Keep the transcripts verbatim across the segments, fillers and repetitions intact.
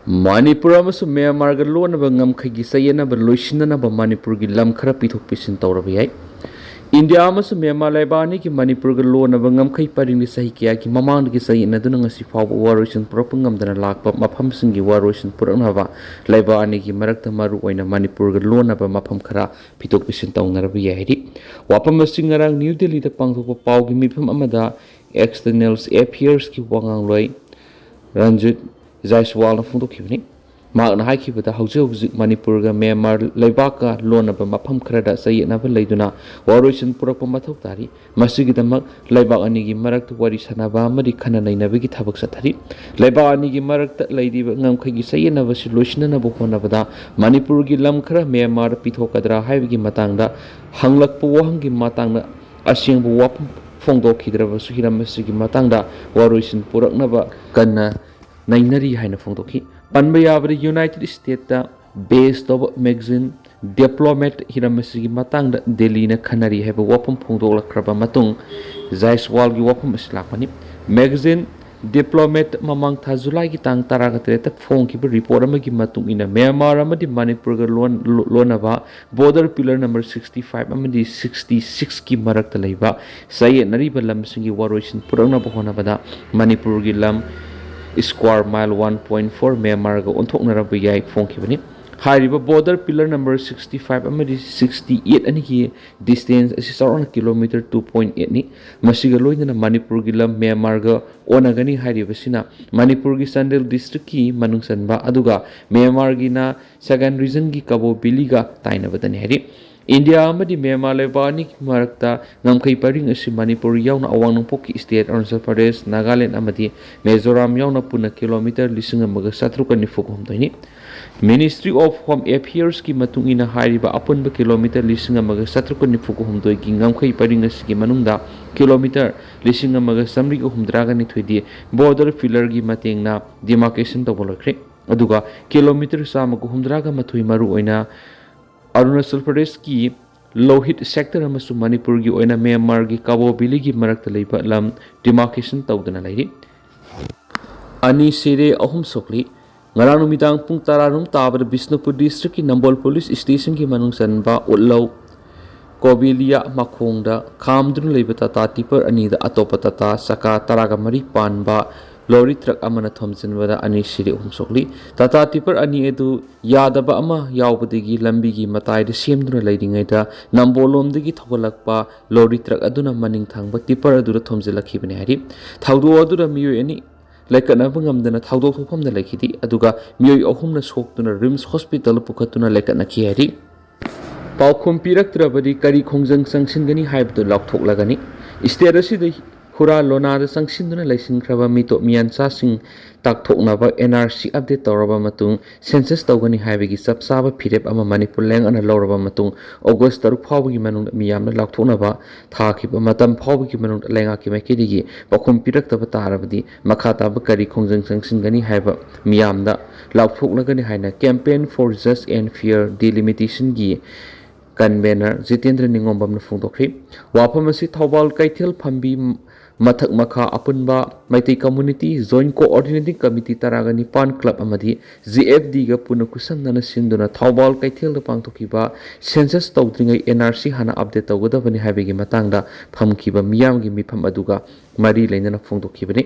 ꯃꯅꯤꯄꯨꯔ ꯑꯃꯁꯨꯡ ꯃ꯭ꯌꯥꯟꯃꯥꯔꯒ ꯂꯣꯟꯅꯕ ꯉꯝꯈꯩꯒꯤ ꯆꯌꯦꯠꯅꯕ ꯂꯣꯏꯁꯤꯟꯅꯅꯕ ꯃꯅꯤꯄꯨꯔꯒꯤ ꯂꯝ ꯈꯔ ꯄꯤꯊꯣꯛ ꯄꯤꯁꯤꯟ ꯇꯧꯔꯕ ꯌꯥꯏ꯫ ꯏꯟꯗꯤꯌꯥ ꯑꯃꯁꯨꯡ ꯃ꯭ꯌꯥꯟꯃꯥꯔ ꯂꯩꯕꯥꯛ ꯑꯅꯤꯒꯤ ꯃꯅꯤꯄꯨꯔꯒ ꯂꯣꯟꯅꯕ ꯉꯝꯈꯩ ꯄꯔꯤꯡꯗꯤ ꯆꯍꯤ ꯀꯌꯥꯒꯤ ꯃꯃꯥꯡꯗꯒꯤ ꯆꯌꯦꯠꯅꯗꯨꯅ ꯉꯁꯤ ꯐꯥꯎꯕ ꯋꯥꯔꯣꯏꯁꯤꯟ ꯄꯨꯔꯛꯄ ꯉꯝꯗꯅ ꯂꯥꯛꯄ ꯃꯐꯝꯁꯤꯡꯒꯤ ꯋꯥꯔꯣꯏꯁꯤꯟ ꯄꯨꯔꯛꯅꯕ ꯂꯩꯕꯥꯛ ꯑꯅꯤꯒꯤ ꯃꯔꯛꯇ ꯃꯔꯨꯑꯣꯏꯅ ꯃꯅꯤꯄꯨꯔꯒ ꯂꯣꯟꯅꯕ ꯃꯐꯝ ꯈꯔ ꯄꯤꯊꯣꯛ ꯄꯤꯁꯤꯟ ꯇꯧꯅꯔꯕ ꯌꯥꯏ ꯍꯥꯏꯔꯤ꯫ ꯋꯥꯐꯝ ꯑꯁꯤ ꯉꯔꯥꯡ ꯅ꯭ꯌꯨ ꯗꯦꯜꯂꯤꯗ ꯄꯥꯡꯊꯣꯛꯄ ꯄꯥꯎꯒꯤ ꯃꯤꯐꯝ ꯑꯃꯗ ꯑꯦꯛꯁꯇꯔꯅꯦꯜ ꯑꯦꯐꯤꯌꯔꯁꯀꯤ ꯋꯥꯉꯥꯡꯂꯣꯏ ꯔꯟꯖꯤꯠ ꯖꯥꯏꯁꯋꯥꯜꯅ ꯐꯣꯡꯗꯣꯛꯈꯤꯕꯅꯤ꯫ ꯃꯍꯥꯛꯅ ꯍꯥꯏꯈꯤꯕꯗ, ꯍꯧꯖꯤꯛ ꯍꯧꯖꯤꯛ ꯃꯅꯤꯄꯨꯔꯒ ꯃ꯭ꯌꯥꯟꯃꯥꯔ ꯂꯩꯕꯥꯛꯀ ꯂꯣꯟꯅꯕ ꯃꯐꯝ ꯈꯔꯗ ꯆꯌꯦꯠꯅꯕ ꯂꯩꯗꯨꯅ ꯋꯥꯔꯣꯏꯁꯤꯟ ꯄꯨꯔꯛꯄ ꯃꯊꯧ ꯇꯥꯔꯤ꯫ ꯃꯁꯤꯒꯤꯗꯃꯛ ꯂꯩꯕꯥꯛ ꯑꯅꯤꯒꯤ ꯃꯔꯛꯇ ꯋꯥꯔꯤ ꯁꯥꯅꯕ ꯑꯃꯗꯤ ꯈꯟꯅ ꯅꯩꯅꯕꯒꯤ ꯊꯕꯛ ꯆꯠꯊꯔꯤ꯫ ꯂꯩꯕꯥꯛ ꯑꯅꯤꯒꯤ ꯃꯔꯛꯇ ꯂꯩꯔꯤꯕ ꯉꯝꯈꯩꯒꯤ ꯆꯌꯦꯠꯅꯕꯁꯤ ꯂꯣꯏꯁꯤꯟꯅꯅꯕ ꯍꯣꯠꯅꯕꯗ ꯃꯅꯤꯄꯨꯔꯒꯤ ꯂꯝ ꯈꯔ ꯃ꯭ꯌꯥꯟꯃꯥꯔꯗ ꯄꯤꯊꯣꯛꯀꯗ꯭ꯔꯥ ꯍꯥꯏꯕꯒꯤ ꯃꯇꯥꯡꯗ ꯍꯪꯂꯛꯄ ꯋꯥꯍꯪꯒꯤ ꯃꯇꯥꯡꯗ ꯑꯁꯦꯡꯕ ꯋꯥꯐꯝ ꯐꯣꯡꯗꯣꯛꯈꯤꯗ꯭ꯔꯕꯁꯨ, ꯍꯤꯔꯝ ꯑꯁꯤꯒꯤ ꯃꯇꯥꯡꯗ ꯋꯥꯔꯣꯏꯁꯤꯟ ꯄꯨꯔꯛꯅꯕ ꯀꯟꯅ ꯅꯩꯅꯔꯤ ꯍꯥꯏꯅ ꯐꯣꯡꯗꯣꯛꯈꯤ꯫ ꯄꯟꯕ ꯌꯥꯕꯗ, ꯌꯨꯅꯥꯏꯇꯦꯗ ꯁ꯭ꯇꯦꯠꯇ ꯕꯦꯁ ꯇꯧꯕ ꯃꯦꯒꯥꯖꯤꯟ ꯗꯤꯄ꯭ꯂꯣꯃꯦꯠ ꯍꯤꯔꯝ ꯑꯁꯤꯒꯤ ꯃꯇꯥꯡꯗ ꯗꯦꯜꯂꯤꯅ ꯈꯟꯅꯔꯤ ꯍꯥꯏꯕ ꯋꯥꯐꯝ ꯐꯣꯡꯗꯣꯛꯂꯛꯈ꯭ꯔꯕ ꯃꯇꯨꯡ, ꯖꯥꯏꯁꯋꯥꯜꯒꯤ ꯋꯥꯐꯝ ꯑꯁꯤ ꯂꯥꯛꯄꯅꯤ꯫ ꯃꯦꯒꯥꯖꯤꯟ ꯗꯤꯄ꯭ꯂꯣꯃꯦꯠ ꯃꯃꯥꯡ ꯊꯥ ꯖꯨꯂꯥꯏꯒꯤ ꯇꯥꯡ ꯇꯔꯥꯒ ꯇꯔꯦꯠꯇ ꯐꯣꯡꯈꯤꯕ ꯔꯤꯄꯣꯔꯠ ꯑꯃꯒꯤ ꯃꯇꯨꯡ ꯏꯟꯅ, ꯃ꯭ꯌꯥꯟꯃꯥꯔ ꯑꯃꯗꯤ ꯃꯅꯤꯄꯨꯔꯒ ꯂꯣꯟ-, ꯂꯣꯟꯅꯕ border pillar number sixty five ꯑꯃꯗꯤ ꯁꯤꯛꯁꯇꯤ ꯁꯤꯛꯁꯀꯤ ꯃꯔꯛꯇ ꯂꯩꯕ ꯆꯌꯦꯠꯅꯔꯤꯕ ꯂꯝꯁꯤꯡꯒꯤ ꯋꯥꯔꯣꯏꯁꯤꯟ ꯄꯨꯔꯛꯅꯕ ꯍꯣꯠꯅꯕꯗ ꯃꯅꯤꯄꯨꯔꯒꯤ ꯂꯝ square mile one point four ꯃ꯭ꯌꯥꯟꯃꯥꯔꯒ ꯑꯣꯟꯊꯣꯛꯅꯔꯕ ꯌꯥꯏ ꯐꯣꯡꯈꯤꯕꯅꯤ꯫ ꯍꯥꯏꯔꯤꯕ border pillar number sixty five ꯑꯃꯗꯤ ꯁꯤꯛꯁꯇꯤ ꯑꯩꯠ ꯑꯅꯤꯒꯤ ꯗꯤꯁꯇꯦꯟꯁ ꯑꯁꯤ ꯆꯥꯎꯔꯥꯛꯅ ꯀꯤꯂꯣꯃꯤꯇꯔ ꯇꯨ ꯄꯣꯏꯟ ꯑꯩꯠꯅꯤ꯫ ꯃꯁꯤꯒ ꯂꯣꯏꯅꯅ ꯃꯅꯤꯄꯨꯔꯒꯤ ꯂꯝ ꯃ꯭ꯌꯥꯟꯃꯥꯔꯒ ꯑꯣꯟꯅꯒꯅꯤ ꯍꯥꯏꯔꯤꯕꯁꯤꯅ ꯃꯅꯤꯄꯨꯔꯒꯤ ꯆꯥꯟꯗꯦꯜ ꯗꯤꯁꯇ꯭ꯔꯤꯛꯀꯤ ꯃꯅꯨꯡ ꯆꯟꯕ, ꯑꯗꯨꯒ ꯃ꯭ꯌꯥꯟꯃꯥꯔꯒꯤꯅ ꯁꯒꯥꯟ ꯔꯤꯖꯟꯒꯤ ꯀꯕꯣ ꯚꯦꯂꯤꯒ ꯇꯥꯏꯅꯕꯗꯅꯤ ꯍꯥꯏꯔꯤ꯫ ꯏꯟꯗꯤꯌꯥ ꯑꯃꯗꯤ ꯃ꯭ꯌꯥꯟꯃꯥꯔ ꯂꯩꯕꯥꯛ ꯑꯅꯤꯒꯤ ꯃꯔꯛꯇ ꯉꯝꯈꯩ ꯄꯔꯤꯡ ꯑꯁꯤ ꯃꯅꯤꯄꯨꯔ ꯌꯥꯎꯅ ꯑꯋꯥꯡ ꯅꯣꯡꯄꯣꯛꯀꯤ ꯁ꯭ꯇꯦꯠ ꯑꯔꯨꯅꯥꯆꯜ ꯄ꯭ꯔꯗꯦꯁ, ꯅꯥꯒꯥꯂꯦꯟ ꯑꯃꯗꯤ ꯃꯤꯖꯣꯔꯥꯝ ꯌꯥꯎꯅ ꯄꯨꯟꯅ ꯀꯤꯂꯣꯃꯤꯇꯔ ꯂꯤꯁꯤꯡ ꯑꯃꯒ ꯆꯥꯇ꯭ꯔꯨꯛꯀ ꯅꯤꯐꯨ ꯍꯨꯝꯗꯣꯏꯅꯤ꯫ Ministry of Home Affairsꯀꯤ ꯃꯇꯨꯡ ꯏꯟꯅ, ꯍꯥꯏꯔꯤꯕ ꯑꯄꯨꯟꯕ ꯀꯤꯂꯣꯃꯤꯇꯔ ꯂꯤꯁꯤꯡ ꯑꯃꯒ ꯆꯥꯇ꯭ꯔꯨꯛꯀ ꯅꯤꯐꯨ ꯍꯨꯝꯗꯣꯏꯒꯤ ꯉꯝꯈꯩ ꯄꯔꯤꯡ ꯑꯁꯤꯒꯤ ꯃꯅꯨꯡꯗ ꯀꯤꯂꯣꯃꯤꯇꯔ ꯂꯤꯁꯤꯡ ꯑꯃꯒ ꯆꯥꯃꯔꯤꯒ ꯍꯨꯝꯗ꯭ꯔꯥꯒ ꯅꯤꯊꯣꯏꯗꯤ ꯕꯣꯔꯗꯔ ꯄꯤꯂꯔꯒꯤ ꯃꯇꯦꯡꯅ ꯗꯤꯃꯥꯔꯀꯦꯁꯟ ꯇꯧꯕ ꯂꯣꯏꯈ꯭ꯔꯦ꯫ ꯑꯗꯨꯒ ꯀꯤꯂꯣꯃꯤꯇꯔ ꯆꯥꯝꯃꯒ ꯍꯨꯝꯗ꯭ꯔꯥꯒ ꯃꯥꯊꯣꯏ, ꯃꯔꯨꯑꯣꯏꯅ ꯑꯔꯨꯅꯥꯆꯜ ꯄ꯭ꯔꯗꯦꯁꯀꯤ ꯂꯣꯍꯤꯠ ꯁꯦꯛꯇꯔ ꯑꯃꯁꯨꯡ ꯃꯅꯤꯄꯨꯔꯒꯤ ꯑꯣꯏꯅ ꯃ꯭ꯌꯥꯟꯃꯥꯔꯒꯤ ꯀꯥꯕꯣ ꯚꯦꯂꯤꯒꯤ ꯃꯔꯛꯇ ꯂꯩꯕ ꯂꯝ ꯗꯤꯃꯥꯔꯀꯦꯁꯟ ꯇꯧꯗꯨꯅ ꯂꯩꯔꯤ꯫ ꯑꯅꯤ ꯁꯤꯔꯦ, ꯑꯍꯨꯝ ꯁꯣꯛꯂꯤ꯫ ꯉꯔꯥꯡ ꯅꯨꯃꯤꯗꯥꯡ ꯄꯨꯡ ꯇꯔꯥꯔꯣꯝ ꯇꯥꯕꯗ ꯕꯤꯁꯅꯨꯄꯨꯔ ꯗꯤꯁꯇ꯭ꯔꯤꯛꯀꯤ ꯅꯝꯕꯣꯜ ꯄꯨꯂꯤꯁ ꯁ꯭ꯇꯦꯁꯟꯒꯤ ꯃꯅꯨꯡ ꯆꯟꯕ ꯎꯠꯂꯧ ꯀꯣꯕꯤꯂꯤꯌꯥ ꯃꯈꯣꯡꯗ ꯈꯥꯝꯗꯨꯅ ꯂꯩꯕ ꯇꯥꯇꯥ ꯇꯤꯄꯔ ꯑꯅꯤꯗ ꯑꯇꯣꯞꯄ ꯇꯥꯇꯥ ꯆꯀꯥ ꯇꯔꯥꯒ ꯃꯔꯤ ꯄꯥꯟꯕ ꯂꯣꯔꯤ ꯇ꯭ꯔꯛ ꯑꯃꯅ ꯊꯣꯝꯖꯤꯟꯕꯗ ꯑꯅꯤ ꯁꯤꯔꯦ, ꯑꯍꯨꯝ ꯁꯣꯛꯂꯤ꯫ ꯇꯥꯇꯥ ꯇꯤꯄꯔ ꯑꯅꯤ ꯑꯗꯨ ꯌꯥꯗꯕ ꯑꯃ ꯌꯥꯎꯕꯗꯒꯤ ꯂꯝꯕꯤꯒꯤ ꯃꯇꯥꯏꯗ ꯁꯦꯝꯗꯨꯅ ꯂꯩꯔꯤꯉꯩꯗ ꯅꯝꯕꯣꯜꯂꯣꯝꯗꯒꯤ ꯊꯧꯒꯠꯂꯛꯄ ꯂꯣꯔꯤ ꯇ꯭ꯔꯛ ꯑꯗꯨꯅ ꯃꯅꯤꯡ ꯊꯪꯕ ꯇꯤꯄꯔ ꯑꯗꯨꯗ ꯊꯣꯝꯖꯤꯜꯂꯛꯈꯤꯕꯅꯤ ꯍꯥꯏꯔꯤ꯫ ꯊꯧꯗꯣꯛ ꯑꯗꯨꯗ ꯃꯤꯑꯣꯏ ꯑꯅꯤ ꯂꯥꯏꯀꯠꯅꯕ ꯉꯝꯗꯅ ꯊꯧꯗꯣꯛ ꯊꯣꯛꯐꯝꯗ ꯂꯩꯈꯤꯗꯦ꯫ ꯑꯗꯨꯒ ꯃꯤꯑꯣꯏ ꯑꯍꯨꯝꯅ ꯁꯣꯛꯇꯨꯅ ꯔꯤꯝꯁ ꯍꯣꯁꯄꯤꯇꯥꯜꯗ ꯄꯨꯈꯠꯇꯨꯅ ꯂꯥꯏꯀꯠꯅꯈꯤ ꯍꯥꯏꯔꯤ꯫ ꯄꯥꯎꯈꯨꯝ ꯄꯤꯔꯛꯇ꯭ꯔꯕꯗꯤ ꯀꯔꯤ ꯈꯣꯡꯖꯪ ꯆꯪꯁꯤꯟꯒꯅꯤ ꯍꯥꯏꯕꯗꯨ ꯂꯥꯎꯊꯣꯛꯂꯒꯅꯤ꯫ ꯁ꯭ꯇꯦꯠ ꯑꯁꯤꯗ ꯍꯨꯔꯥ ꯂꯣꯅꯥꯗ ꯆꯪꯁꯤꯟꯗꯨꯅ ꯂꯩꯁꯤꯟꯈ꯭ꯔꯕ ꯃꯤꯇꯣꯞ ꯃꯤꯌꯥꯟꯆꯥꯁꯤꯡ ꯇꯥꯛꯊꯣꯛꯅꯕ ꯑꯦꯟ ꯑꯥꯔ ꯁꯤ ꯑꯞꯗꯦꯠ ꯇꯧꯔꯕ ꯃꯇꯨꯡ, ꯁꯦꯟꯁꯁ ꯇꯧꯒꯅꯤ ꯍꯥꯏꯕꯒꯤ ꯆꯞ ꯆꯥꯕ ꯐꯤꯔꯦꯞ ꯑꯃ ꯃꯅꯤꯄꯨꯔ ꯂꯩꯉꯥꯛꯅ ꯂꯧꯔꯕ ꯃꯇꯨꯡ, ꯑꯣꯒꯁ ꯇꯔꯨꯛ ꯐꯥꯎꯕꯒꯤ ꯃꯅꯨꯡꯗ ꯃꯤꯌꯥꯝꯅ ꯂꯥꯎꯊꯣꯛꯅꯕ ꯊꯥꯈꯤꯕ ꯃꯇꯝ ꯐꯥꯎꯕꯒꯤ ꯃꯅꯨꯡꯗ ꯂꯩꯉꯥꯛꯀꯤ ꯃꯥꯏꯀꯩꯗꯒꯤ ꯄꯥꯎꯈꯨꯝ ꯄꯤꯔꯛꯇꯕ ꯇꯥꯔꯕꯗꯤ ꯃꯈꯥ ꯇꯥꯕ ꯀꯔꯤ ꯈꯣꯡꯖꯪ ꯆꯪꯁꯤꯟꯒꯅꯤ ꯍꯥꯏꯕ ꯃꯤꯌꯥꯝꯗ ꯂꯥꯎꯊꯣꯛꯂꯒꯅꯤ ꯍꯥꯏꯅ Campaign for Just and Fair Delimitationꯒꯤ ꯀꯟꯚꯦꯅꯔ ꯖꯤꯇꯦꯟꯗ꯭ꯔ ꯅꯤꯉꯣꯝꯕꯝꯅ ꯐꯣꯡꯗꯣꯛꯈ꯭ꯔꯤ꯫ ꯋꯥꯐꯝ ꯑꯁꯤ ꯊꯧꯕꯥꯜ ꯀꯩꯊꯦꯜ ꯐꯝꯕꯤ ꯃꯊꯛ ꯃꯈꯥ ꯑꯄꯨꯟꯕ Meitei community joint coordinating committee ꯇꯔꯥꯒ ꯅꯤꯄꯥꯟ ꯀ꯭ꯂꯕ ꯑꯃꯗꯤ ꯖꯤ ꯑꯦꯐ ꯗꯤꯒ ꯄꯨꯟꯅ ꯈꯨꯠꯁꯝꯅꯅ ꯁꯤꯟꯗꯨꯅ ꯊꯧꯕꯥꯜ ꯀꯩꯊꯦꯜꯗ ꯄꯥꯡꯊꯣꯛꯈꯤꯕ ꯁꯦꯟꯁꯁ ꯇꯧꯗ꯭ꯔꯤꯉꯩ ꯑꯦꯟ ꯑꯥꯔ ꯁꯤ ꯍꯥꯟꯅ ꯑꯞꯗꯦꯠ ꯇꯧꯒꯗꯕꯅꯤ ꯍꯥꯏꯕꯒꯤ ꯃꯇꯥꯡꯗ ꯐꯝꯈꯤꯕ ꯃꯤꯌꯥꯝꯒꯤ ꯃꯤꯐꯝ ꯑꯗꯨꯒ ꯃꯔꯤ ꯂꯩꯅꯅ ꯐꯣꯡꯗꯣꯛꯈꯤꯕꯅꯤ꯫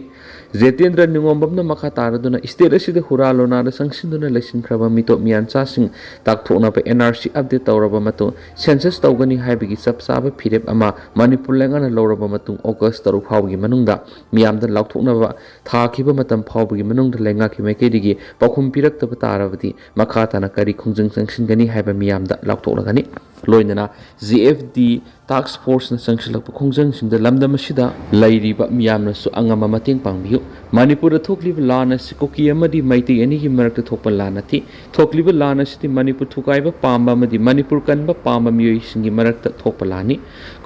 ꯖꯦꯇꯦꯟꯗ꯭ꯔ ꯅꯤꯉꯣꯝꯕꯝꯅ ꯃꯈꯥ ꯇꯥꯔꯗꯨꯅ ꯁ꯭ꯇꯦꯠ ꯑꯁꯤꯗ ꯍꯨꯔꯥ ꯂꯣꯅꯥꯗ ꯆꯪꯁꯤꯟꯗꯨꯅ ꯂꯩꯁꯤꯟꯈ꯭ꯔꯕ ꯃꯤꯇꯣꯞ ꯃꯤꯌꯥꯟꯆꯥꯁꯤꯡ ꯇꯥꯛꯊꯣꯛꯅꯕ ꯑꯦꯟ ꯑꯥꯔ ꯁꯤ ꯑꯞꯗꯦꯠ ꯇꯧꯔꯕ ꯃꯇꯨꯡ ꯁꯦꯟꯁꯁ ꯇꯧꯒꯅꯤ ꯍꯥꯏꯕꯒꯤ ꯆꯞ ꯆꯥꯕ ꯐꯤꯔꯦꯞ ꯑꯃ ꯃꯅꯤꯄꯨꯔ ꯂꯩꯉꯥꯛꯅ ꯂꯧꯔꯕ ꯃꯇꯨꯡ ꯑꯣꯒꯁ ꯇꯔꯨꯛ ꯐꯥꯎꯕꯒꯤ ꯃꯅꯨꯡꯗ ꯃꯤꯌꯥꯝꯗ ꯂꯥꯎꯊꯣꯛꯅꯕ ꯊꯥꯈꯤꯕ ꯃꯇꯝ ꯐꯥꯎꯕꯒꯤ ꯃꯅꯨꯡꯗ ꯂꯩꯉꯥꯛꯀꯤ ꯃꯥꯏꯀꯩꯗꯒꯤ ꯄꯥꯎꯈꯨꯝ ꯄꯤꯔꯛꯇꯕ ꯇꯥꯔꯕꯗꯤ ꯃꯈꯥ ꯇꯥꯅ ꯀꯔꯤ ꯈꯣꯡꯖꯪ ꯆꯪꯁꯤꯟꯒꯅꯤ ꯍꯥꯏꯕ ꯃꯤꯌꯥꯝꯗ ꯂꯥꯎꯊꯣꯛꯂꯒꯅꯤ꯫ ꯂꯣꯏꯅꯅ ꯖꯤ ꯑꯦꯐ ꯗꯤ ꯇꯥꯛꯁ ꯐꯣꯔꯁꯅ ꯆꯪꯁꯤꯜꯂꯛꯄ ꯈꯣꯡꯖꯪꯁꯤꯡꯗ ꯂꯝꯗꯝ ꯑꯁꯤꯗ ꯂꯩꯔꯤꯕ ꯃꯤꯌꯥꯝꯅꯁꯨ ꯑꯉꯝꯕ ꯃꯇꯦꯡ ꯄꯥꯡꯕꯤꯌꯨ꯫ ꯃꯅꯤꯄꯨꯔꯗ ꯊꯣꯛꯂꯤꯕ ꯂꯥꯟ ꯑꯁꯤ ꯀꯨꯀꯤ ꯑꯃꯗꯤ ꯃꯩꯇꯩ ꯑꯅꯤꯒꯤ ꯃꯔꯛꯇ ꯊꯣꯛꯄ ꯂꯥꯟ ꯅꯠꯇꯦ꯫ ꯊꯣꯛꯂꯤꯕ ꯂꯥꯟ ꯑꯁꯤꯗꯤ ꯃꯅꯤꯄꯨꯔ ꯊꯨꯒꯥꯏꯕ ꯄꯥꯝꯕ ꯑꯃꯗꯤ ꯃꯅꯤꯄꯨꯔ ꯀꯟꯕ ꯄꯥꯝꯕ ꯃꯤꯑꯣꯏꯁꯤꯡꯒꯤ ꯃꯔꯛꯇ ꯊꯣꯛꯄ ꯂꯥꯟꯅꯤ꯫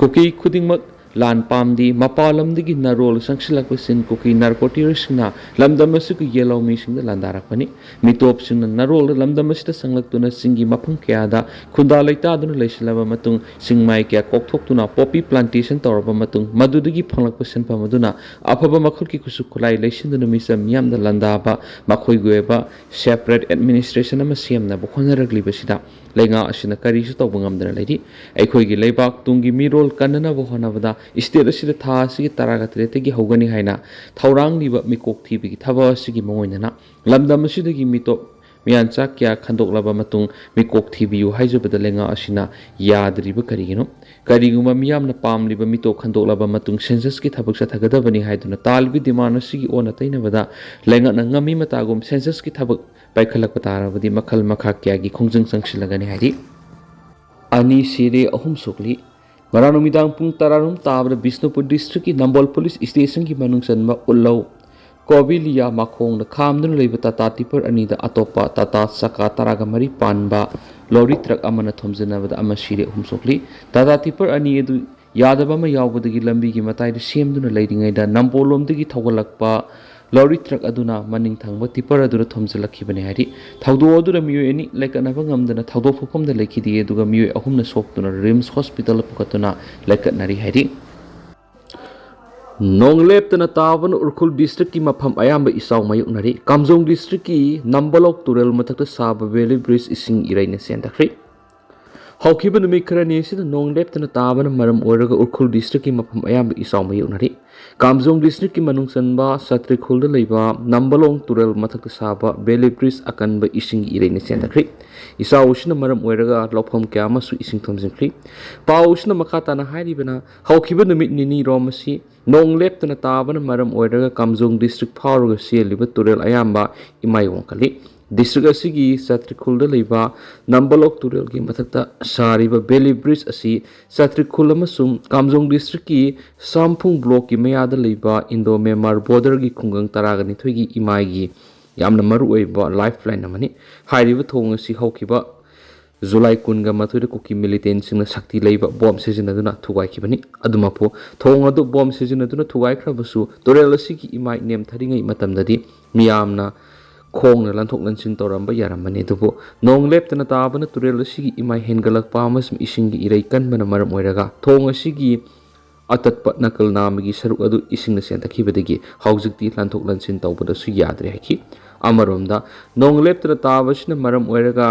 ꯀꯨꯀꯤ ꯈꯨꯗꯤꯡꯃꯛ ꯂꯥꯟ ꯄꯥꯝꯗꯦ, ꯃꯄꯥꯟ ꯂꯝꯗꯒꯤ ꯅꯥꯔꯣꯜ ꯆꯪꯁꯤꯜꯂꯛꯄꯁꯤꯡ ꯀꯨꯀꯤ ꯅꯥꯔꯀꯣ ꯇꯦꯔꯣꯔꯤꯁ꯭ꯠꯁꯤꯡꯅ ꯂꯝꯗꯝ ꯑꯁꯤꯒꯤ ꯌꯦꯜꯍꯧꯃꯤꯁꯤꯡꯗ ꯂꯥꯟꯗꯥꯔꯛꯄꯅꯤ꯫ ꯃꯤꯇꯣꯞꯁꯤꯡꯅ ꯅꯥꯔꯣꯜꯗ ꯂꯝꯗꯝ ꯑꯁꯤꯗ ꯆꯪꯂꯛꯇꯨꯅ ꯆꯤꯡꯒꯤ ꯃꯐꯝ ꯀꯌꯥꯗ ꯈꯨꯟꯗꯥ ꯂꯩꯇꯥꯗꯨꯅ ꯂꯩꯁꯤꯜꯂꯕ ꯃꯇꯨꯡ, ꯆꯤꯡꯃꯥꯏ ꯀꯌꯥ ꯀꯣꯛꯊꯣꯛꯇꯨꯅ ꯄꯣꯄꯤ ꯄ꯭ꯂꯥꯟꯇꯦꯁꯟ ꯇꯧꯔꯕ ꯃꯇꯨꯡ, ꯃꯗꯨꯗꯒꯤ ꯐꯪꯂꯛꯄ ꯁꯦꯟꯐꯝ ꯑꯗꯨꯅ ꯑꯐꯕ ꯃꯈꯜꯒꯤ ꯈꯨꯠꯁꯨ ꯈꯨꯠꯂꯥꯏ ꯂꯩꯁꯤꯟꯗꯨꯅ ꯃꯤꯆꯝ ꯃꯤꯌꯥꯝꯗ ꯂꯥꯟꯗꯥꯕ, ꯃꯈꯣꯏꯒꯤ ꯑꯣꯏꯕ ꯁꯦꯄꯔꯦꯠ ꯑꯦꯗꯃꯤꯅꯤꯁꯇ꯭ꯔꯦꯁꯟ ꯑꯃ ꯁꯦꯝꯅꯕ ꯍꯣꯠꯅꯔꯛꯂꯤꯕꯁꯤꯗ ꯂꯩꯉꯥꯛ ꯑꯁꯤꯅ ꯀꯔꯤꯁꯨ ꯇꯧꯕ ꯉꯝꯗꯅ ꯂꯩꯔꯤ꯫ ꯑꯩꯈꯣꯏꯒꯤ ꯂꯩꯕꯥꯛ ꯇꯨꯡꯒꯤ ꯃꯤꯔꯣꯜ ꯀꯟꯅꯅꯕ ꯍꯣꯠꯅꯕꯗ ꯁ꯭ꯇꯦꯠ ꯑꯁꯤꯗ ꯊꯥ ꯑꯁꯤꯒꯤ ꯇꯔꯥꯒ ꯇꯔꯦꯠꯇꯒꯤ ꯍꯧꯒꯅꯤ ꯍꯥꯏꯅ ꯊꯧꯔꯥꯡꯂꯤꯕ ꯃꯤꯀꯣꯛ ꯊꯤꯕꯒꯤ ꯊꯕꯛ ꯑꯁꯤꯒꯤ ꯃꯑꯣꯡ ꯑꯣꯏꯅꯅ ꯂꯝꯗꯝ ꯑꯁꯤꯗꯒꯤ ꯃꯤꯇꯣꯞ ꯃꯤꯌꯥꯟꯆꯥꯛ ꯀꯌꯥ ꯈꯟꯗꯣꯛꯂꯕ ꯃꯇꯨꯡ ꯃꯤꯀꯣꯛ ꯊꯤꯕꯤꯌꯨ ꯍꯥꯏꯖꯕꯗ ꯂꯩꯉꯥꯛ ꯑꯁꯤꯅ ꯌꯥꯗ꯭ꯔꯤꯕ ꯀꯔꯤꯒꯤꯅꯣ? ꯀꯔꯤꯒꯨꯝꯕ ꯃꯤꯌꯥꯝꯅ ꯄꯥꯝꯂꯤꯕ ꯃꯤꯇꯣꯞ ꯈꯟꯗꯣꯛꯂꯕ ꯃꯇꯨꯡ ꯁꯦꯟꯁꯁꯀꯤ ꯊꯕꯛ ꯆꯠꯊꯒꯗꯕꯅꯤ ꯍꯥꯏꯗꯨꯅ ꯇꯥꯜꯂꯤꯕ ꯗꯤꯃꯥꯟ ꯑꯁꯤꯒꯤ ꯑꯣꯟꯅ ꯇꯩꯅꯕꯗ ꯂꯩꯉꯥꯛꯅ ꯉꯝꯃꯤ ꯃꯇꯥꯒꯨꯝ ꯁꯦꯟꯁꯁꯀꯤ ꯊꯕꯛ ꯄꯥꯏꯈꯠꯂꯛꯄ ꯇꯥꯔꯕꯗꯤ ꯃꯈꯜ ꯃꯈꯥ ꯀꯌꯥꯒꯤ ꯈꯣꯡꯖꯪ ꯆꯪꯁꯤꯜꯂꯒꯅꯤ ꯍꯥꯏꯔꯤ꯫ ꯑꯅꯤ ꯁꯤꯔꯦ, ꯑꯍꯨꯝ ꯁꯣꯛꯂꯤ꯫ ꯉꯔꯥꯡ ꯅꯨꯃꯤꯗꯥꯡ ꯄꯨꯡ ꯇꯔꯥꯔꯣꯝ ꯇꯥꯕꯗ ꯕꯤꯁꯅꯨꯄꯨꯔ ꯗꯤꯁꯇ꯭ꯔꯤꯛꯀꯤ ꯅꯝꯕꯣꯜ ꯄꯨꯂꯤꯁ ꯁ꯭ꯇꯦꯁꯟꯒꯤ ꯃꯅꯨꯡ ꯆꯟꯕ ꯎꯠꯂꯧ ꯀꯣꯕꯤꯂꯤꯌꯥ ꯃꯈꯣꯡꯗ ꯈꯥꯝꯗꯨꯅ ꯂꯩꯕ ꯇꯥꯇꯥ ꯇꯤꯄꯔ ꯑꯅꯤꯗ ꯑꯇꯣꯞꯄ ꯇꯥꯇꯥ ꯆꯀꯥ ꯇꯔꯥꯒ ꯃꯔꯤ ꯄꯥꯟꯕ ꯂꯣꯔꯤ ꯇ꯭ꯔꯛ ꯑꯃꯅ ꯊꯣꯝꯖꯤꯟꯅꯕꯗ ꯑꯃ ꯁꯤꯔꯦ, ꯑꯍꯨꯝ ꯁꯣꯛꯂꯤ꯫ ꯇꯥꯇꯥ ꯇꯤꯄꯔ ꯑꯅꯤ ꯑꯗꯨ ꯌꯥꯗꯕ ꯑꯃ ꯌꯥꯎꯕꯗꯒꯤ ꯂꯝꯕꯤꯒꯤ ꯃꯇꯥꯏꯗ ꯁꯦꯝꯗꯨꯅ ꯂꯩꯔꯤꯉꯩꯗ ꯅꯝꯕꯣꯜꯂꯣꯝꯗꯒꯤ ꯊꯧꯒꯠꯂꯛꯄ ꯂꯣꯔꯤ ꯇ꯭ꯔꯛ ꯑꯗꯨꯅ ꯃꯅꯤꯡ ꯊꯪꯕ ꯇꯤꯄꯔ ꯑꯗꯨꯗ ꯊꯣꯝꯖꯤꯜꯂꯛꯈꯤꯕꯅꯤ ꯍꯥꯏꯔꯤ꯫ ꯊꯧꯗꯣꯛ ꯑꯗꯨꯗ ꯃꯤꯑꯣꯏ ꯑꯅꯤ ꯂꯥꯏꯀꯠꯅꯕ ꯉꯝꯗꯅ ꯊꯧꯗꯣꯛ ꯊꯣꯛꯐꯝꯗ ꯂꯩꯈꯤꯗꯦ, ꯑꯗꯨꯒ ꯃꯤꯑꯣꯏ ꯑꯍꯨꯝꯅ ꯁꯣꯛꯇꯨꯅ ꯔꯤꯝꯁ ꯍꯣꯁꯄꯤꯇꯥꯜꯗ ꯄꯨꯈꯠꯇꯨꯅ ꯂꯥꯏꯀꯠꯅꯔꯤ ꯍꯥꯏꯔꯤ꯫ ꯅꯣꯡ ꯂꯦꯞꯇꯅ ꯇꯥꯕꯅ ꯎꯈ꯭ꯔꯨꯜ ꯗꯤꯁꯇ꯭ꯔꯤꯛꯀꯤ ꯃꯐꯝ ꯑꯌꯥꯝꯕ ꯏꯆꯥꯎ ꯃꯥꯌꯣꯛꯅꯔꯤ꯫ ꯀꯥꯝꯖꯣꯡ ꯗꯤꯁꯇ꯭ꯔꯤꯛꯀꯤ ꯅꯝꯕꯂꯣꯛ ꯇꯨꯔꯦꯜ ꯃꯊꯛꯇ ꯁꯥꯕ ꯕꯦꯂꯤ ꯕ꯭ꯔꯤꯖ ꯏꯁꯤꯡ ꯏꯔꯩꯅ ꯆꯦꯟꯊꯈ꯭ꯔꯤ꯫ ꯍꯧꯈꯤꯕ ꯅꯨꯃꯤꯠ ꯈꯔꯅꯤ ꯑꯁꯤꯗ ꯅꯣꯡ ꯂꯦꯞꯇꯅ ꯇꯥꯕꯅ ꯃꯔꯝ ꯑꯣꯏꯔꯒ ꯎꯈ꯭ꯔꯨꯜ ꯗꯤꯁꯇ꯭ꯔꯤꯛꯀꯤ ꯃꯐꯝ ꯑꯌꯥꯝꯕ ꯏꯆꯥꯎ ꯃꯥꯌꯣꯛꯅꯔꯤ꯫ ꯀꯥꯝꯖꯣꯡ ꯗꯤꯁꯇ꯭ꯔꯤꯛꯀꯤ ꯃꯅꯨꯡ ꯆꯟꯕ ꯁꯇ꯭ꯔꯤꯈꯨꯜꯗ ꯂꯩꯕ ꯅꯝꯕꯂꯣꯡ ꯇꯨꯔꯦꯜ ꯃꯊꯛꯇ ꯁꯥꯕ ꯕꯦꯂꯤ ꯕ꯭ꯔꯤꯖ ꯑꯀꯟꯕ ꯏꯁꯤꯡꯒꯤ ꯏꯔꯩꯅ ꯆꯦꯟꯊꯈ꯭ꯔꯤ꯫ ꯏꯆꯥꯎ ꯑꯁꯤꯅ ꯃꯔꯝ ꯑꯣꯏꯔꯒ ꯂꯧꯐꯝ ꯀꯌꯥ ꯑꯃꯁꯨ ꯏꯁꯤꯡ ꯊꯨꯝꯖꯤꯟꯈ꯭ꯔꯤ꯫ ꯄꯥꯎ ꯑꯁꯤꯅ ꯃꯈꯥ ꯇꯥꯅ ꯍꯥꯏꯔꯤꯕꯅ, ꯍꯧꯈꯤꯕ ꯅꯨꯃꯤꯠ ꯅꯤꯅꯤ ꯔꯣꯝ ꯑꯁꯤ ꯅꯣꯡ ꯂꯦꯞꯇꯅ ꯇꯥꯕꯅ ꯃꯔꯝ ꯑꯣꯏꯔꯒ ꯀꯥꯝꯖꯣꯡ ꯗꯤꯁꯇ꯭ꯔꯤꯛ ꯐꯥꯎꯔꯒ ꯆꯦꯜꯂꯤꯕ ꯇꯨꯔꯦꯜ ꯑꯌꯥꯝꯕ ꯏꯃꯥꯏ ꯋꯥꯡꯈꯠꯂꯤ꯫ ꯗꯤꯁꯇ꯭ꯔꯤꯛ ꯑꯁꯤꯒꯤ ꯆꯇ꯭ꯔꯤꯈꯨꯜꯗ ꯂꯩꯕ ꯅꯝꯕꯂꯣꯛ ꯇꯨꯔꯦꯜꯒꯤ ꯃꯊꯛꯇ ꯁꯥꯔꯤꯕ ꯕꯦꯂꯤ ꯕ꯭ꯔꯤꯖ ꯑꯁꯤ ꯆꯇ꯭ꯔꯤꯈꯨꯜ ꯑꯃꯁꯨꯡ ꯀꯥꯝꯖꯣꯡ ꯗꯤꯁꯇ꯭ꯔꯤꯛꯀꯤ ꯁꯥꯝꯐꯨꯡ ꯕ꯭ꯂꯣꯛꯀꯤ ꯃꯌꯥꯗ ꯂꯩꯕ ꯏꯟꯗꯣ ꯃ꯭ꯌꯥꯟꯃꯥꯔ ꯕꯣꯔꯗꯔꯒꯤ ꯈꯨꯡꯒꯪ ꯇꯔꯥꯒ ꯅꯤꯊꯣꯏꯒꯤ ꯏꯃꯥꯏꯒꯤ ꯌꯥꯝꯅ ꯃꯔꯨꯑꯣꯏꯕ ꯂꯥꯏꯐ ꯂꯥꯏꯟ ꯑꯃꯅꯤ꯫ ꯍꯥꯏꯔꯤꯕ ꯊꯣꯡ ꯑꯁꯤ ꯍꯧꯈꯤꯕ ꯖꯨꯂꯥꯏ ꯀꯨꯟꯒ ꯃꯥꯊꯣꯏꯗ ꯀꯨꯀꯤ ꯃꯤꯂꯤꯇꯦꯟꯁꯤꯡꯅ ꯁꯛꯇꯤ ꯂꯩꯕ ꯕꯣꯝ ꯁꯤꯖꯤꯟꯅꯗꯨꯅ ꯊꯨꯒꯥꯏꯈꯤꯕꯅꯤ꯫ ꯑꯗꯨꯃꯛꯄꯨ ꯊꯣꯡ ꯑꯗꯨ ꯕꯣꯝ ꯁꯤꯖꯤꯟꯅꯗꯨꯅ ꯊꯨꯒꯥꯏꯈ꯭ꯔꯕꯁꯨ, ꯇꯨꯔꯦꯜ ꯑꯁꯤꯒꯤ ꯏꯃꯥꯏ ꯅꯦꯝꯊꯔꯤꯉꯩ ꯃꯇꯝꯗꯗꯤ ꯃꯤꯌꯥꯝꯅ ꯈꯣꯡꯅ ꯂꯥꯟꯊꯣꯛ ꯂꯥꯟꯁꯤꯟ ꯇꯧꯔꯝꯕ ꯌꯥꯔꯝꯕꯅꯤ꯫ ꯑꯗꯨꯕꯨ ꯅꯣꯡ ꯂꯦꯞꯇꯅ ꯇꯥꯕꯅ ꯇꯨꯔꯦꯜ ꯑꯁꯤꯒꯤ ꯏꯃꯥꯏ ꯍꯦꯟꯒꯠꯂꯛꯄ ꯑꯃꯁꯨꯡ ꯏꯁꯤꯡꯒꯤ ꯏꯔꯩ ꯀꯟꯕꯅ ꯃꯔꯝ ꯑꯣꯏꯔꯒ ꯊꯣꯡ ꯑꯁꯤꯒꯤ ꯑꯇꯠꯄ ꯅꯥꯀꯜ ꯅꯥꯝꯃꯒꯤ ꯁꯔꯨꯛ ꯑꯗꯨ ꯏꯁꯤꯡꯅ ꯆꯦꯟꯊꯈꯤꯕꯗꯒꯤ ꯍꯧꯖꯤꯛꯇꯤ ꯂꯥꯟꯊꯣꯛ ꯂꯥꯟꯁꯤꯟ ꯇꯧꯕꯗꯁꯨ ꯌꯥꯗ꯭ꯔꯦ ꯍꯥꯏꯈꯤ꯫ ꯑꯃꯔꯣꯝꯗ, ꯅꯣꯡ ꯂꯦꯞꯇꯅ ꯇꯥꯕꯁꯤꯅ ꯃꯔꯝ ꯑꯣꯏꯔꯒ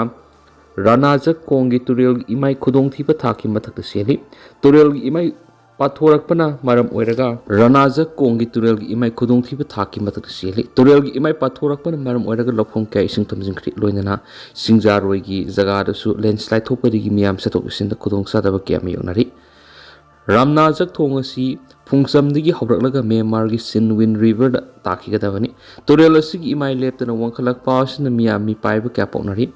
ꯔꯥꯅꯥꯖꯛ ꯀꯣꯡꯒꯤ ꯇꯨꯔꯦꯜꯒꯤ ꯏꯃꯥꯏ ꯈꯨꯗꯣꯡꯊꯤꯕ ꯊꯥꯛꯀꯤ ꯃꯊꯛꯇ ꯆꯦꯜꯂꯤ꯫ ꯇꯨꯔꯦꯜꯒꯤ ꯏꯃꯥꯏ ꯄꯥꯊꯣꯔꯛꯄꯅ ꯃꯔꯝ ꯑꯣꯏꯔꯒ ꯔꯥꯅꯥꯖꯛ ꯀꯣꯡꯒꯤ ꯇꯨꯔꯦꯜꯒꯤ ꯏꯃꯥꯏ ꯈꯨꯗꯣꯡꯊꯤꯕ ꯊꯥꯛꯀꯤ ꯃꯊꯛꯇ ꯆꯦꯜꯂꯤ꯫ ꯇꯨꯔꯦꯜꯒꯤ ꯏꯃꯥꯏ ꯄꯥꯊꯣꯔꯛꯄꯅ ꯃꯔꯝ ꯑꯣꯏꯔꯒ ꯂꯧꯐꯝ ꯀꯌꯥ ꯏꯁꯤꯡ ꯊꯨꯝꯖꯤꯟꯈ꯭ꯔꯤ꯫ ꯂꯣꯏꯅꯅ ꯁꯤꯡꯖꯥꯔꯣꯏꯒꯤ ꯖꯒꯥꯗꯁꯨ ꯂꯦꯟꯁ꯭ꯂꯥꯏꯠ ꯊꯣꯛꯄꯗꯒꯤ ꯃꯤꯌꯥꯝ ꯆꯠꯊꯣꯛ ꯆꯠꯁꯤꯟꯗ ꯈꯨꯗꯣꯡꯆꯥꯗꯕ ꯀꯌꯥ ꯃꯥꯌꯣꯛꯅꯔꯤ꯫ ꯔꯥꯝꯅꯥꯖꯛ ꯊꯣꯡ ꯑꯁꯤ ꯐꯨꯡꯆꯝꯗꯒꯤ ꯍꯧꯔꯛꯂꯒ ꯃ꯭ꯌꯥꯟꯃꯥꯔꯒꯤ ꯁꯤꯟꯋꯤꯟ ꯔꯤꯚꯔꯗ ꯇꯥꯈꯤꯒꯗꯕꯅꯤ꯫ ꯇꯨꯔꯦꯜ ꯑꯁꯤꯒꯤ ꯏꯃꯥꯏ ꯂꯦꯞꯇꯅ ꯋꯥꯡꯈꯠꯂꯛꯄ ꯑꯁꯤꯅ ꯃꯤꯌꯥꯝ ꯃꯤꯄꯥꯏꯕ ꯀꯌꯥ ꯄꯣꯛꯅꯔꯤ꯫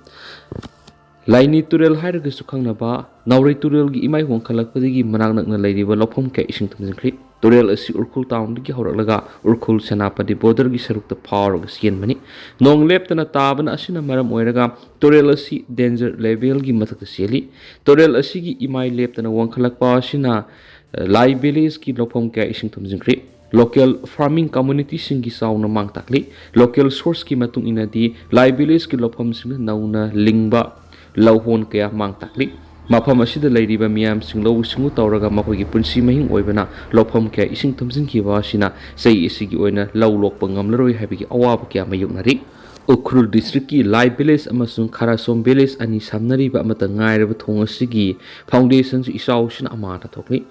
ꯂꯥꯏꯅꯤ ꯇꯨꯔꯦꯜ ꯍꯥꯏꯔꯒꯁꯨ ꯈꯪꯅꯕ ꯅꯥꯎꯔꯩ ꯇꯨꯔꯦꯜꯒꯤ ꯏꯃꯥꯏ ꯋꯥꯡꯈꯠꯂꯛꯄꯗꯒꯤ ꯃꯅꯥꯛ ꯅꯛꯅ ꯂꯩꯔꯤꯕ ꯂꯧꯐꯝ ꯀꯌꯥ ꯏꯁꯤꯡ ꯊꯨꯝꯖꯤꯟꯈ꯭ꯔꯤ꯫ ꯇꯨꯔꯦꯜ ꯑꯁꯤ ꯎꯔꯈꯨꯜ ꯇꯥꯎꯟꯗꯒꯤ ꯍꯧꯔꯛꯂꯒ ꯎꯔꯈꯨꯜ ꯁꯦꯅꯥꯄꯇꯤ ꯕꯣꯔꯗꯔꯒꯤ ꯁꯔꯨꯛꯇ ꯐꯥꯎꯔꯒ ꯆꯦꯟꯕꯅꯤ꯫ ꯅꯣꯡ ꯂꯦꯞꯇꯅ ꯇꯥꯕꯅ ꯑꯁꯤꯅ ꯃꯔꯝ ꯑꯣꯏꯔꯒ ꯇꯨꯔꯦꯜ ꯑꯁꯤ ꯗꯦꯟꯖꯔ ꯂꯦꯚꯦꯜꯒꯤ ꯃꯊꯛꯇ ꯆꯦꯜꯂꯤ꯫ ꯇꯨꯔꯦꯜ ꯑꯁꯤꯒꯤ ꯏꯃꯥꯏ ꯂꯦꯞꯇꯅ ꯋꯥꯡꯈꯠꯂꯛꯄ ꯑꯁꯤꯅ, ꯑ, ꯂꯥꯏ ꯚꯤꯂꯦꯖꯀꯤ ꯂꯧꯐꯝ ꯀꯌꯥ ꯏꯁꯤꯡ ꯊꯨꯝꯖꯤꯟꯈ꯭ꯔꯤ꯫ ꯂꯣꯀꯦꯜ ꯐꯥꯔꯃꯤꯡ ꯀꯝꯃꯨꯅꯤꯇꯤꯁꯤꯡꯒꯤ ꯆꯥꯎꯅ ꯃꯥꯡ ꯇꯥꯛꯂꯤ꯫ ꯂꯣꯀꯦꯜ ꯁꯣꯔꯁꯀꯤ ꯃꯇꯨꯡ ꯏꯟꯅꯗꯤ ꯂꯥꯏ ꯚꯤꯂꯦꯖꯀꯤ ꯂꯧꯐꯝꯁꯤꯡꯅ ꯅꯧꯅ ꯂꯤꯡꯕ ꯂꯧꯍꯣꯟ ꯀꯌꯥ ꯃꯥꯡ ꯇꯥꯛꯂꯤ꯫ ꯃꯐꯝ ꯑꯁꯤꯗ ꯂꯩꯔꯤꯕ ꯃꯤꯌꯥꯝꯁꯤꯡ ꯂꯧꯎ ꯁꯤꯡꯎ ꯇꯧꯔꯒ ꯃꯈꯣꯏꯒꯤ ꯄꯨꯟꯁꯤ ꯃꯍꯤꯡ ꯑꯣꯏꯕꯅ ꯂꯧꯐꯝ ꯀꯌꯥ ꯏꯁꯤꯡ ꯊꯨꯝꯖꯤꯟꯈꯤꯕ ꯑꯁꯤꯅ ꯆꯍꯤ ꯑꯁꯤꯒꯤ ꯑꯣꯏꯅ ꯂꯧ ꯂꯣꯛꯄ ꯉꯝꯂꯔꯣꯏ ꯍꯥꯏꯕꯒꯤ ꯑꯋꯥꯕ ꯀꯌꯥ ꯃꯥꯌꯣꯛꯅꯔꯤ꯫ ꯎꯈ꯭ꯔꯨꯜ ꯗꯤꯁꯇ꯭ꯔꯤꯛꯀꯤ ꯂꯥꯏ ꯚꯤꯂꯦꯖ ꯑꯃꯁꯨꯡ ꯈꯔꯥꯁꯣꯝ ꯚꯤꯂꯦꯖ ꯑꯅꯤ ꯁꯝꯅꯔꯤꯕ ꯑꯃꯠꯇ ꯉꯥꯏꯔꯕ ꯊꯣꯡ ꯑꯁꯤꯒꯤ ꯐꯥꯎꯟꯗꯦꯁꯟꯁꯨ ꯏꯆꯥꯎꯁꯤꯅ ꯑꯃꯥꯅ ꯊꯣꯛꯂꯤ꯫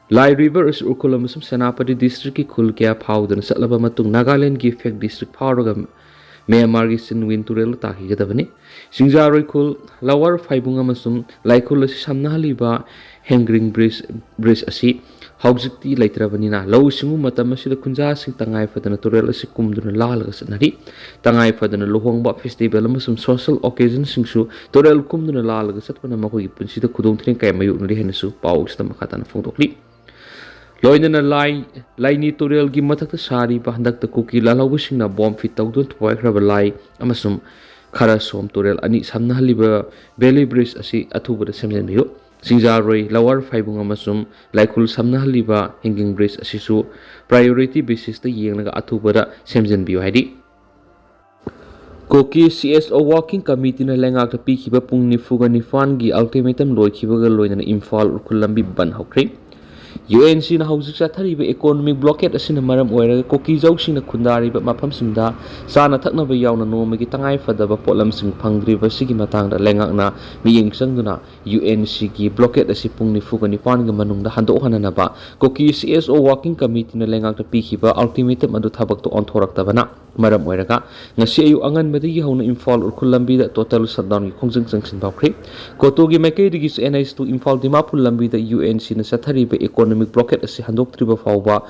ꯂꯥꯏ ꯔꯤꯚꯔ ꯑꯁꯤ ꯎꯈ꯭ꯔꯨꯜ ꯑꯃꯁꯨꯡ ꯁꯦꯅꯥꯄꯇꯤ ꯗꯤꯁꯇ꯭ꯔꯤꯛꯀꯤ ꯈꯨꯜ ꯀꯌꯥ ꯐꯥꯎꯗꯨꯅ ꯆꯠꯂꯕ ꯃꯇꯨꯡ ꯅꯥꯒꯥꯂꯦꯟꯗꯒꯤ ꯐꯦꯛ ꯗꯤꯁꯇ꯭ꯔꯤꯛ ꯐꯥꯎꯔꯒ ꯃ꯭ꯌꯥꯟꯃꯥꯔꯒꯤ ꯁꯤꯟꯋꯤꯟ ꯇꯨꯔꯦꯜꯗ ꯇꯥꯈꯤꯒꯗꯕꯅꯤ꯫ ꯁꯤꯡꯖꯥꯔꯣꯏ ꯈꯨꯜ, ꯂꯋꯥꯔ ꯐꯥꯏꯕꯨꯡ ꯑꯃꯁꯨꯡ ꯂꯥꯏꯈꯨꯜ ꯑꯁꯤ ꯁꯝꯅꯍꯜꯂꯤꯕ ꯍꯦꯡꯒ꯭ꯔꯤꯡ ꯕ꯭ꯔꯤꯖ, ꯕ꯭ꯔꯤꯖ ꯑꯁꯤ ꯍꯧꯖꯤꯛꯇꯤ ꯂꯩꯇ꯭ꯔꯕꯅꯤꯅ ꯂꯧꯎ ꯁꯤꯡꯎ ꯃꯇꯝ ꯑꯁꯤꯗ ꯈꯨꯟꯖꯥꯁꯤꯡ ꯇꯉꯥꯏ ꯐꯗꯅ ꯇꯨꯔꯦꯜ ꯑꯁꯤ ꯀꯨꯝꯗꯨꯅ ꯂꯥꯜꯂꯒ ꯆꯠꯅꯔꯤ꯫ ꯇꯉꯥꯏ ꯐꯗꯅ ꯂꯨꯍꯣꯡꯕ, ꯐꯦꯁꯇꯤꯚꯦꯜ ꯑꯃꯁꯨꯡ ꯁꯣꯁꯦꯜ ꯑꯣꯀꯦꯖꯟꯁꯤꯡꯁꯨ ꯇꯨꯔꯦꯜ ꯀꯨꯝꯗꯨꯅ ꯂꯥꯜꯂꯒ ꯆꯠꯄꯅ ꯃꯈꯣꯏꯒꯤ ꯄꯨꯟꯁꯤꯗ ꯈꯨꯗꯣꯡꯊꯤꯅꯤꯡꯉꯥꯏ ꯀꯌꯥ ꯃꯥꯌꯣꯛꯅꯔꯤ ꯍꯥꯏꯅꯁꯨ ꯄꯥꯎ ꯑꯁꯤꯗ ꯃꯈꯥ ꯇꯥꯅ ꯐꯣꯡꯗꯣꯛꯂꯤ꯫ ꯂꯣꯏꯅꯅ ꯂꯥꯏ, ꯂꯥꯏꯅꯤ ꯇꯨꯔꯦꯜꯒꯤ ꯃꯊꯛꯇ ꯁꯥꯔꯤꯕ ꯍꯟꯗꯛꯇ ꯀꯨꯀꯤ ꯂꯥꯜꯍꯧꯕꯁꯤꯡꯅ ꯕꯣꯝ ꯐꯤꯠ ꯇꯧꯗꯨꯅ ꯊꯨꯒꯥꯏꯈ꯭ꯔꯕ ꯂꯥꯏ ꯑꯃꯁꯨꯡ ꯈꯔꯁꯣꯝ ꯇꯨꯔꯦꯜ ꯑꯅꯤ ꯁꯝꯅꯍꯜꯂꯤꯕ ꯕꯦꯂꯤ ꯕ꯭ꯔꯤꯖ ꯑꯁꯤ ꯑꯊꯨꯕꯗ ꯁꯦꯝꯖꯤꯟꯕꯤꯌꯨ꯫ ꯁꯤꯡꯖꯥꯔꯣꯏ ꯂꯋꯥꯔ ꯐꯥꯏꯕꯨꯡ ꯑꯃꯁꯨꯡ ꯂꯥꯏꯈꯨꯜ ꯁꯝꯅꯍꯜꯂꯤꯕ ꯍꯦꯡꯒꯤꯡ ꯕ꯭ꯔꯤꯖ ꯑꯁꯤꯁꯨ ꯄ꯭ꯔꯥꯏꯌꯣꯔꯤꯇꯤ ꯕꯦꯁꯤꯁꯇ ꯌꯦꯡꯂꯒ ꯑꯊꯨꯕꯗ ꯁꯦꯝꯖꯤꯟꯕꯤꯌꯨ ꯍꯥꯏꯔꯤ꯫ ꯀꯨꯀꯤ ꯁꯤ ꯑꯦꯁ ꯑꯣ ꯋꯥꯔꯀꯤꯡ ꯀꯃꯤꯇꯤꯅ ꯂꯩꯉꯥꯛꯇ ꯄꯤꯈꯤꯕ ꯄꯨꯡ ꯅꯤꯐꯨꯒ ꯅꯤꯄꯥꯟꯒꯤ ꯑꯜꯇꯤꯃꯦꯇꯝ ꯂꯣꯏꯈꯤꯕꯒ ꯂꯣꯏꯅꯅ ꯏꯝꯐꯥꯜ ꯎꯈ꯭ꯔꯨꯜ ꯂꯝꯕꯤ ꯕꯟ ꯍꯧꯈ꯭ꯔꯦ꯫ ꯌꯨ ꯑꯦꯟ ꯁꯤꯅ ꯍꯧꯖꯤꯛ ꯆꯠꯊꯔꯤꯕ ꯏꯀꯣꯅꯣꯃꯤꯛ ꯕ꯭ꯂꯣꯀꯦꯠ ꯑꯁꯤꯅ ꯃꯔꯝ ꯑꯣꯏꯔꯒ ꯀꯨꯀꯤꯖꯧꯁꯤꯡꯅ ꯈꯨꯟꯗꯥꯔꯤꯕ ꯃꯐꯝꯁꯤꯡꯗ ꯆꯥꯅ ꯊꯛꯅꯕ ꯌꯥꯎꯅ ꯅꯣꯡꯃꯒꯤ ꯇꯉꯥꯏꯐꯗꯕ ꯄꯣꯠꯂꯝꯁꯤꯡ ꯐꯪꯗ꯭ꯔꯤꯕꯁꯤꯒꯤ ꯃꯇꯥꯡꯗ ꯂꯩꯉꯥꯛꯅ ꯃꯤꯠꯌꯦꯡ ꯆꯪꯗꯨꯅ ꯌꯨ ꯑꯦꯟ ꯁꯤꯒꯤ ꯕ꯭ꯂꯣꯀꯦꯠ ꯑꯁꯤ ꯄꯨꯡ ꯅꯤꯐꯨꯒ ꯅꯤꯄꯥꯟꯒꯤ ꯃꯅꯨꯡꯗ ꯍꯟꯗꯣꯛꯍꯟꯅꯅꯕ ꯀꯨꯀꯤ ꯁꯤ ꯑꯦꯁ ꯑꯣ ꯋꯥꯔꯀꯤꯡ ꯀꯃꯤꯇꯤꯅ ꯂꯩꯉꯥꯛꯇ ꯄꯤꯈꯤꯕ ꯑꯜꯇꯤꯃꯦꯇꯝ ꯑꯗꯨ ꯊꯕꯛꯇ ꯑꯣꯟꯊꯣꯔꯛꯇꯕꯅ ꯃꯔꯝ ꯑꯣꯏꯔꯒ ꯉꯁꯤ ꯑꯌꯨꯛ ꯑꯉꯟꯕꯗꯒꯤ ꯍꯧꯅ ꯏꯝꯐꯥꯜ ꯎꯈ꯭ꯔꯨꯜ ꯂꯝꯕꯤꯗ ꯇꯣꯇꯦꯜ ꯁꯠꯗꯥꯎꯟꯒꯤ ꯈꯣꯡꯖꯪ ꯆꯪꯁꯤꯟꯕ ꯍꯧꯈ꯭ꯔꯦ꯫ ꯀꯣꯇꯣꯒꯤ ꯃꯥꯏꯀꯩꯗꯒꯤ N H two Imphal Dimapur ꯂꯝꯕꯤꯗ ꯌꯨ ꯑꯦꯟ ꯁꯤꯅ ꯆꯠꯊꯔꯤꯕ ꯏꯀꯣꯅꯣꯃꯤꯛ ꯕ꯭ꯂꯣꯀꯦꯠ ꯑꯁꯤ ꯍꯟꯗꯣꯛꯇ꯭ꯔꯤꯕ ꯐꯥꯎꯕ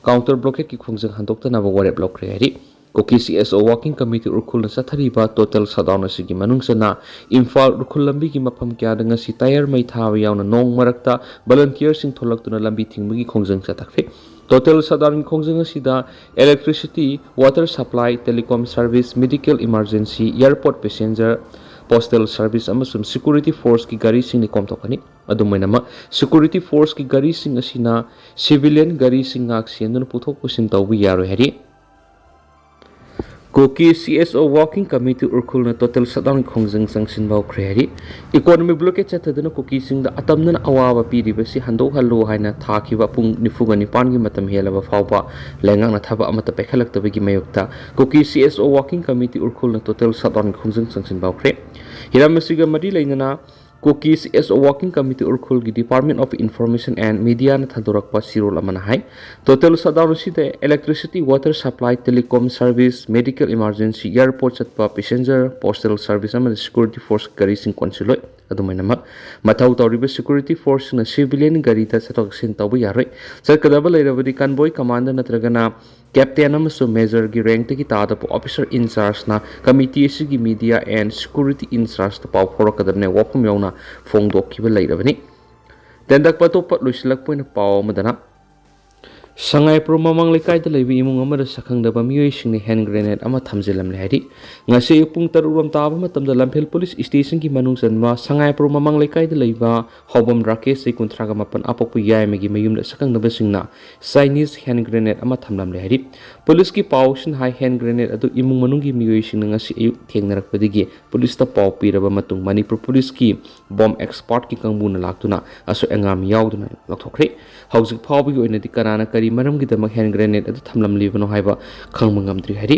ꯀꯥꯎꯟꯇꯔ ꯕ꯭ꯂꯣꯀꯦꯠꯀꯤ ꯈꯣꯡꯖꯪ ꯍꯟꯗꯣꯛꯇꯅꯕ ꯋꯥꯔꯦꯞ ꯂꯧꯈ꯭ꯔꯦ ꯍꯥꯏꯔꯤ꯫ ꯀꯨꯀꯤ ꯁꯤ ꯑꯦꯁ ꯑꯣ ꯋꯥꯔꯀꯤꯡ ꯀꯃꯤꯇꯤ ꯎꯈ꯭ꯔꯨꯜꯅ ꯆꯠꯊꯔꯤꯕ ꯇꯣꯇꯦꯜ ꯁꯠꯗꯥꯎꯟ ꯑꯁꯤꯒꯤ ꯃꯅꯨꯡ ꯆꯟꯅ ꯏꯝꯐꯥꯜ ꯎꯈ꯭ꯔꯨꯜ ꯂꯝꯕꯤꯒꯤ ꯃꯐꯝ ꯀꯌꯥꯗ ꯉꯁꯤ ꯇꯥꯌꯔ ꯃꯩ ꯊꯥꯕ ꯌꯥꯎꯅ ꯅꯣꯡ ꯃꯔꯛꯇ ꯚꯣꯂꯟꯇꯤꯌꯔꯁꯤꯡ ꯊꯣꯛꯂꯛꯇꯨꯅ ꯂꯝꯕꯤ ꯊꯤꯡꯕꯒꯤ ꯈꯣꯡꯖꯪ ꯆꯠꯊꯈ꯭ꯔꯦ꯫ ꯇꯣꯇꯦꯜ ꯁꯠꯗꯥꯎꯟꯒꯤ ꯈꯣꯡꯖꯪ ꯑꯁꯤꯗ electricity, water supply, telecom service, medical emergency, airport passenger, postal service ꯑꯃꯁꯨꯡ security forceꯀꯤ ꯒꯥꯔꯤꯁꯤꯡ ꯅꯤꯀꯣꯝ ꯊꯣꯛꯀꯅꯤ꯫ ꯑꯗꯨꯝ ꯑꯣꯏꯅꯃꯛ, security forceꯀꯤ ꯒꯥꯔꯤꯁꯤꯡ ꯑꯁꯤꯅ civilian ꯒꯥꯔꯤꯁꯤꯡ ꯉꯥꯛ ꯁꯦꯟꯗꯨꯅ ꯄꯨꯊꯣꯛ ꯄꯨꯁꯤꯟ ꯇꯧꯕ ꯌꯥꯔꯣꯏ ꯍꯥꯏꯔꯤ꯫ ꯀꯨꯀꯤ ꯁꯤ ꯑꯦꯁ ꯑꯣ ꯋꯥꯔꯀꯤꯡ ꯀꯃꯤꯇꯤ ꯎꯈ꯭ꯔꯨꯜꯅ ꯇꯣꯇꯦꯜ ꯁꯠꯗꯥꯎꯟꯒꯤ ꯈꯣꯡꯖꯪ ꯆꯪꯁꯤꯟꯕ ꯍꯧꯈ꯭ꯔꯦ ꯍꯥꯏꯔꯤ꯫ ꯏꯀꯣꯅꯣꯃꯤꯛ ꯕ꯭ꯂꯣꯀꯦꯠ ꯆꯠꯊꯗꯨꯅ ꯀꯨꯀꯤꯁꯤꯡꯗ ꯑꯇꯝꯅꯅ ꯑꯋꯥꯕ ꯄꯤꯔꯤꯕꯁꯤ ꯍꯟꯗꯣꯛꯍꯜꯂꯨ ꯍꯥꯏꯅ ꯊꯥꯈꯤꯕ ꯄꯨꯡ ꯅꯤꯐꯨꯒ ꯅꯤꯄꯥꯟꯒꯤ ꯃꯇꯝ ꯍꯦꯜꯂꯕ ꯐꯥꯎꯕ ꯂꯩꯉꯥꯛꯅ ꯊꯕꯛ ꯑꯃꯠꯇ ꯄꯥꯏꯈꯠꯂꯛꯇꯕꯒꯤ ꯃꯥꯌꯣꯛꯇ ꯀꯨꯀꯤ ꯁꯤ ꯑꯦꯁ ꯑꯣ ꯋꯥꯔꯀꯤꯡ ꯀꯃꯤꯇꯤ ꯎꯈ꯭ꯔꯨꯜꯅ ꯇꯣꯇꯦꯜ ꯁꯠꯗꯥꯎꯟꯒꯤ ꯈꯣꯡꯖꯪ ꯆꯪꯁꯤꯟꯕ ꯍꯧꯈ꯭ꯔꯦ꯫ ꯍꯤꯔꯝ ꯑꯁꯤꯒ ꯃꯔꯤ ꯂꯩꯅꯅ ꯀꯨꯀꯤ ꯁꯤ ꯑꯦꯁ ꯑꯣ ꯋꯥꯔꯀꯤꯡ ꯀꯃꯤꯇꯤ ꯎꯈ꯭ꯔꯨꯜꯒꯤ Department of Information and Mediaꯅ ꯊꯥꯗꯣꯔꯛꯄ ꯆꯦꯔꯣꯜ ꯑꯃꯅ ꯍꯥꯏ, ꯇꯣꯇꯦꯜ ꯁꯠꯗꯥꯎꯟ ꯑꯁꯤꯗ electricity, water supply, telecom service, medical emergency, airport ꯆꯠꯄ passenger, postal service ꯑꯃꯗꯤ security force ꯒꯥꯔꯤꯁꯤꯡ ꯀꯣꯟꯁꯤꯜꯂꯣꯏ꯫ ꯑꯗꯨꯝ ꯑꯣꯏꯅꯃꯛ, ꯃꯊꯧ ꯇꯧꯔꯤꯕ security forceꯁꯤꯡꯅ civilian ꯒꯥꯔꯤꯗ ꯆꯠꯊꯣꯛ ꯆꯠꯁꯤꯟ ꯇꯧꯕ ꯌꯥꯔꯣꯏ꯫ ꯆꯠꯀꯗꯕ ꯂꯩꯔꯕꯗꯤ convoy commander ꯅꯠꯇ꯭ꯔꯒꯅ captain ꯑꯃꯁꯨꯡ majorꯒꯤ rankꯇꯒꯤ ꯇꯥꯗꯕ officer in chargeꯅ committee ꯑꯁꯤꯒꯤ media and security in chargeꯇ ꯄꯥꯎ ꯐꯥꯎꯔꯛꯀꯗꯕꯅꯤ꯫ ꯋꯥꯐꯝ ꯌꯥꯎꯅ ꯐꯣꯡꯗꯣꯛꯈꯤꯕ ꯂꯩꯔꯕꯅꯤ꯫ ꯇꯦꯟꯗꯛꯄ ꯑꯇꯣꯞꯄ ꯂꯣꯏꯁꯤꯜꯂꯛꯄ ꯑꯣꯏꯅ ꯄꯥꯎ ꯑꯃꯗꯅ, ꯁꯉꯥꯏꯄ꯭ꯔꯧ ꯃꯃꯥꯡ ꯂꯩꯀꯥꯏꯗ ꯂꯩꯕ ꯏꯃꯨꯡ ꯑꯃꯗ ꯁꯛꯈꯪꯗꯕ ꯃꯤꯑꯣꯏꯁꯤꯡꯅ ꯍꯦꯟ ꯒ꯭ꯔꯦꯅꯦꯗ ꯑꯃ ꯊꯝꯖꯤꯜꯂꯝꯂꯦ ꯍꯥꯏꯔꯤ꯫ ꯉꯁꯤ ꯑꯌꯨꯛ ꯄꯨꯡ ꯇꯔꯨꯛ ꯔꯣꯝ ꯇꯥꯕ ꯃꯇꯝꯗ ꯂꯝꯐꯦꯜ ꯄꯨꯂꯤꯁ ꯁ꯭ꯇꯦꯁꯟꯒꯤ ꯃꯅꯨꯡ ꯆꯟꯕ ꯁꯉꯥꯏꯄ꯭ꯔꯧ ꯃꯃꯥꯡ ꯂꯩꯀꯥꯏꯗ ꯂꯩꯕ ꯍꯥꯎꯕꯝ ꯔꯥꯀꯦꯁ, ꯆꯍꯤ ꯀꯨꯟꯊ꯭ꯔꯥꯒ ꯃꯥꯄꯟ, ꯑꯄꯣꯛꯄ ꯌꯥꯏꯃꯒꯤ ꯃꯌꯨꯝꯗ ꯁꯛꯈꯪꯗꯕꯁꯤꯡꯅ ꯆꯥꯏꯅꯤꯁ ꯍꯦꯟ ꯒ꯭ꯔꯦꯅꯦꯗ ꯑꯃ ꯊꯝꯂꯝꯂꯦ ꯍꯥꯏꯔꯤ꯫ ꯄꯨꯂꯤꯁꯀꯤ ꯄꯥꯎꯁꯤꯅ ꯍꯥꯏ, ꯍꯦꯟ ꯒ꯭ꯔꯦꯅꯦꯗ ꯑꯗꯨ ꯏꯃꯨꯡ ꯃꯅꯨꯡꯒꯤ ꯃꯤꯑꯣꯏꯁꯤꯡꯅ ꯉꯁꯤ ꯑꯌꯨꯛ ꯊꯦꯡꯅꯔꯛꯄꯗꯒꯤ ꯄꯨꯂꯤꯁꯇ ꯄꯥꯎ ꯄꯤꯔꯕ ꯃꯇꯨꯡ ꯃꯅꯤꯄꯨꯔ ꯄꯨꯂꯤꯁꯀꯤ ꯕꯣꯝ ꯑꯦꯛꯁꯄꯥꯔꯠꯀꯤ ꯀꯥꯡꯕꯨꯅ ꯂꯥꯛꯇꯨꯅ ꯑꯁꯣꯏ ꯑꯉꯥꯝ ꯌꯥꯎꯗꯅ ꯂꯧꯊꯣꯛꯈ꯭ꯔꯦ꯫ ꯍꯧꯖꯤꯛ ꯐꯥꯎꯕꯒꯤ ꯑꯣꯏꯅꯗꯤ ꯀꯅꯥꯅ ꯀꯔꯤ ꯃꯔꯝꯒꯤꯗꯃꯛ ꯍꯦꯟ ꯒ꯭ꯔꯦꯅꯦꯗ ꯑꯗꯨ ꯊꯝꯂꯝꯂꯤꯕꯅꯣ ꯍꯥꯏꯕ ꯈꯪꯕ ꯉꯝꯗ꯭ꯔꯤ ꯍꯥꯏꯔꯤ꯫